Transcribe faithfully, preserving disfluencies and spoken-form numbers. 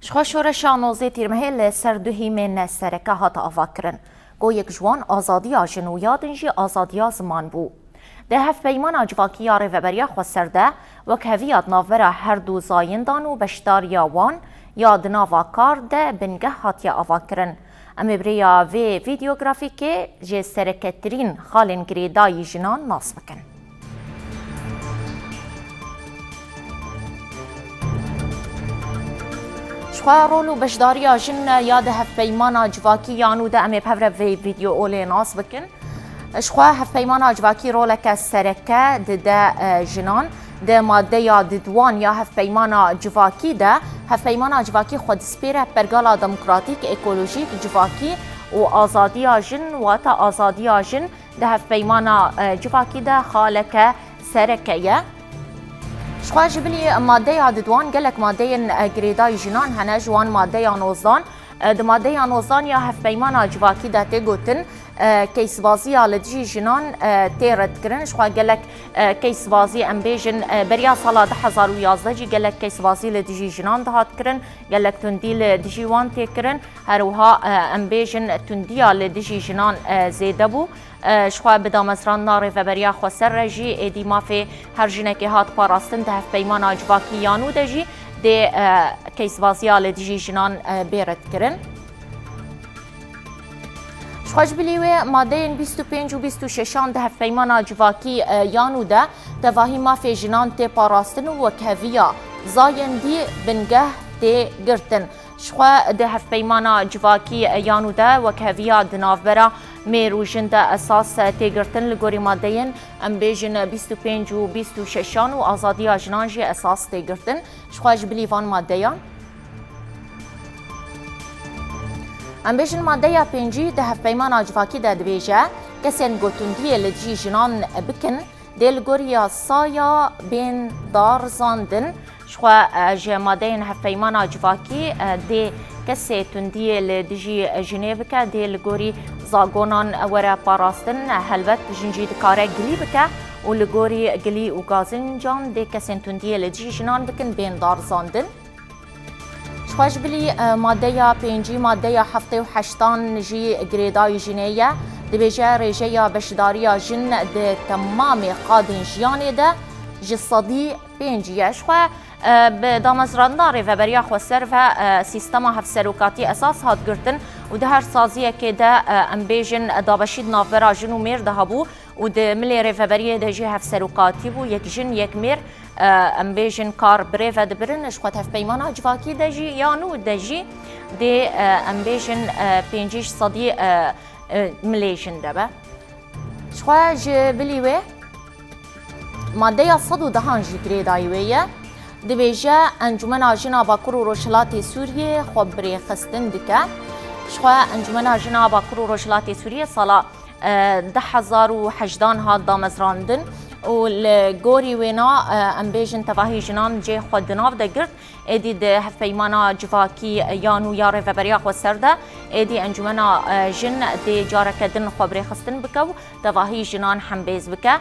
Ji xwe şoreşa nozdeh Tîrmehê li ser du hîmên sereke hat avakirin, ku yek ji wan azadiya jin û ya din jî azadiya ziman bû. Di hevpeymana civakî ya Rêveberiya Xweser de wekheviya di navbera her du zayindan û beşdariya wan ya di nava kar de bingeh hatiye avakirin. Em ê bi rêya vê vîdeografîkê ji sereketirîn xalên girêdayî jinan nas bikin. Ji xwe rol û beşdariya jin ya di hevpeymana civakî ya nû de em ê bi hev re vê vîdeoyê nas bikin. Ji xwe hevpeymana civakî roleke sereke dide, e, jinan. Di maddeya diduwan ya hevpeymana civakî de, hevpeymana civakî xwe dispêre pergala demokratîk, ekolojîk, civakî û azadiya jin, wata azadiya jin di hevpeymana, e, civakî de xaleke sereke ye. Ji xwe ji bilî maddeya diduwan gelek maddeyên, e, girêdayî jinan hene, ji wan maddeya nozdan. E, di maddeya nozdan ya hevpeymana civakî de tê gotin, e, keysbaziya li dijî jinan, e, tê redkirin. Ji xwe gelek, e, keysbazî, em bêjin, e, beriya sala du hezar û yazdeh jî gelek keysbazî li dijî jinan dihat kirin, gelek tundî li dijî wan tê kirin. Her wiha, e, em bêjin tundiya li dijî jinan, e, zêde bû. E, ji xwe bi damezrandina Rêveberiya Xweser re jî êdî mafê her jinekê hat parastin, di hevpeymana civakî ya nû de jî dê, e, keysbaziya li dijî jinan, e, bê redkirin. Ji xwe ji bilî wê madeyên bîst û pênc û bîst û şeşan di hevpeymana civakî, e, ya nû de tevahî mafê jinan tê parastin û wekheviya zayendî bingeh tê girtin. Ji xwe di hevpeymana civakî ya nû de wekheviya di navbera mêr û jin de esas tê girtin, li gorî madeyên, em bêjin, bîst û pênc û bîst û şeşan û azadiya jinan jî esas tê girtin. Ji xwe ji bilî van maddeyan. Em bêjin maddeya pêncî di hevpeymana civakî de dibêje, kesên ku tundiyê li dijî jinan bikin, dê li gor yasaya bên darizandin. Ji xwe, e, ji madeyên hevpeymana civakî, e, dê kesê tundiyê li dijî jinê bike, dê li gorî zagonan were parastin. Helbet jin jî dikare gilî bike û li gorî gilî û gazincan dê kesên tundiyê li dijî jinan bikin bên darizandin. Ji xwe ji bilî, e, maddeya pêncî, maddeya heftê û heştan jî girêdayî jinê ye. Dibêje rêjeya beşdariya jin di temamê qadên jiyanê de ji sedî pêncî ye. Ji xwe, e, bi damezrandina Rêveberiya Xweser ve, e, sîstema hevserokatî esas hat girtin û di her saziyekê de, e, em bêjin, e, dabeşî di navbera jin û mêr de hebû û di milê rêveberiyê de jî hevserokatî bû, yek jin, yek mêr, e, em bêjin kar bi rê ve dibirin. Ji xwe di hevpeymana civakî de jî ya nû de jî dê, e, em bêjin, e, pêncî ji sedî, e, e, milê jin de be. Ji xwe ji bilî wê maddeya sed û dehan jî girêdayî wê ye. Dibêje Encûmena Jina Bakur û Rojhilatê Sûriyê xwe bi rêxistin dike. Ji xwe Encûmena Jina Bakur û Rojhilatê Sûriyê sala, e, du hezar û hejdan hat damezrandin û li gorî wêna, e, em bêjin tevahî jinan cê xwe di nav de girt. Êdî di hevpeymana civakî ya nû ya Rêveberiya Xweser de êdî Encûmena, e, Jin dê careke din xwe bi rêxistin bike û tevahî jinan hembêz bike.